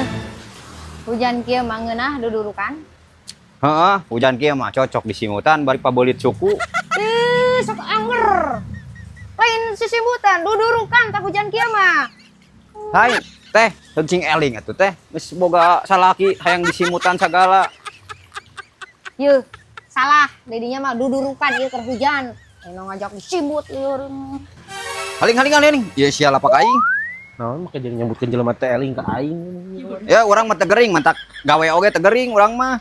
Ya. Hujan kieu mah ngeunah dudurukan. Heeh, hujan kieu mah cocok disimutan bari pabeulit suku. Ih, sok anger. Lain sisimutan, dudurukan tah hujan kieu mah. Hai, teh, cing eling atuh teh. Geus boga salaki hayang disimutan sagala. Yeuh, salah. Dedinya mah dudurukan ieu keur hujan. Ayeuna ngajak disimut ieu. Haling haling haling. Ieu sia lapak aing. Naon make jadi nyebutkeun jelema teh eling ka aing. Ya urang mah tegering, mantak gawe oge tegering urang mah.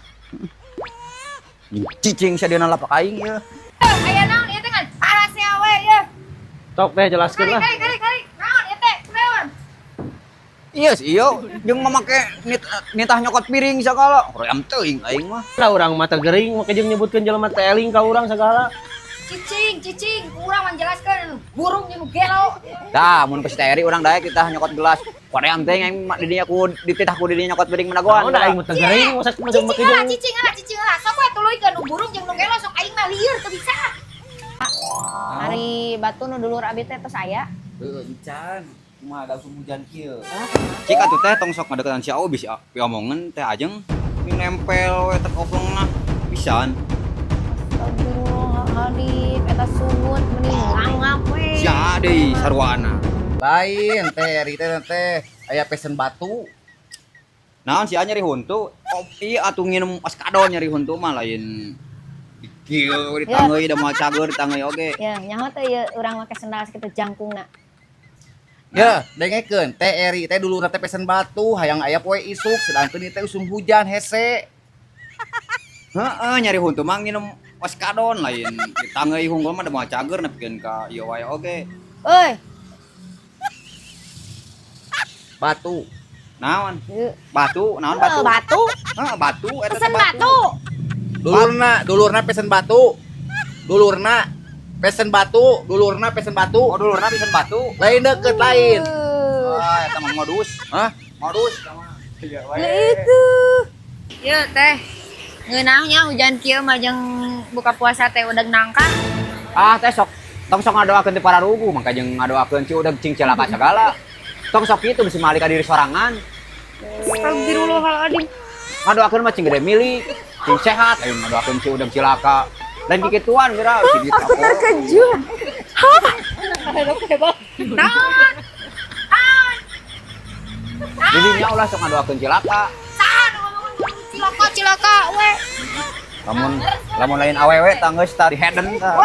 Cicing sia dina lapak aing ieu. Aya naon ieu teh kan parasea we ieu. Sok teh jelaskeun Kali lah. Kali kali kali. Naon ieu teh? Kunaon? Iya sih, iya, jeung mamake nitah nyokot piring sagala. Hoream teuing aing mah. Lah urang mah gering make jeung nyebutkeun jelema teh eling ka urang sagala. Cicing, cicing, kurang menjelaskan burung jeung gelo. Tah, mun ke si Teh Eri urang daek titah nyokot gelas. Hoream teuing aing mah didinya ku dititah ku didinya nyokot piring menagoan. Naon da aing mah teu gering masa masa Cicing make lah, jeung cicing lah, cicing lah. Sok we tuluykeun nu burung jeung nu gelo, sok aing mah lieur teu bisa. Ari batu nu dulur abi teh tos aya. Heuh, encan. Kumaha da usum hujan kieu. Cik atuh teh tong sok ngadeukeutan si Au bisi piomongeun teh ajeng nempel we teh koplongna pisan. Astagfirullahaladzim, eta sungut mending ngangap we. Sia deui sarwana. Lain teh Eri teh teh aya pesen batu. Naon sia nyeri huntu? Oh, iya atuh nginum oskadon nyeri huntu mah lain kieu ditanggeuy da moal cager ditanggeuy oge. Ya, nyaho teh ieu urang make sendal sakitu jangkungna. Ya, dengekeun teh Eri teh dulurna teh pesen batu hayang aya poe isuk sedangkeun ieu teh usum hujan hese. Heeh, nyari huntu mah nginum oskadon lain ditanggeuy hunggul mah da moal cager nepikeun ka ieu wae oge. Euy, Batu. Naon? ieu Batu, naon batu? batu. Batu. Heeh, batu eta teh Pesen batu. Dulurna, dulurna pesen batu. Dulurna pesen batu, dulurna pesen batu. Oh, dulurna pesen batu. Lain deket lain. Wah, eta mah modus. Hah? Modus sama. Iya wae. Lah itu. Ieu teh ngeunahnya hujan kieu mah jeung buka puasa teh udah nangka. Ah, teh sok tong sok ngadoakeun teh para rugu, mangka jeung ngadoakeun ci udah cing celaka segala. Tong sok kitu bisi mali ka diri sorangan. Astagfirullahaladzim. Ngadoakeun mah cing gede milik, cing sehat, ayo ngadoakeun ci udah cilaka. Lain kikituan geura, cing gitu. Aku Terkejut. Hah? Naon? Naon? Dirinya ulah sok ngadoakeun cilaka. Saha nu ngomong cilaka cilaka we. Lamun lamun lain awewe tah geus tah di heden tah.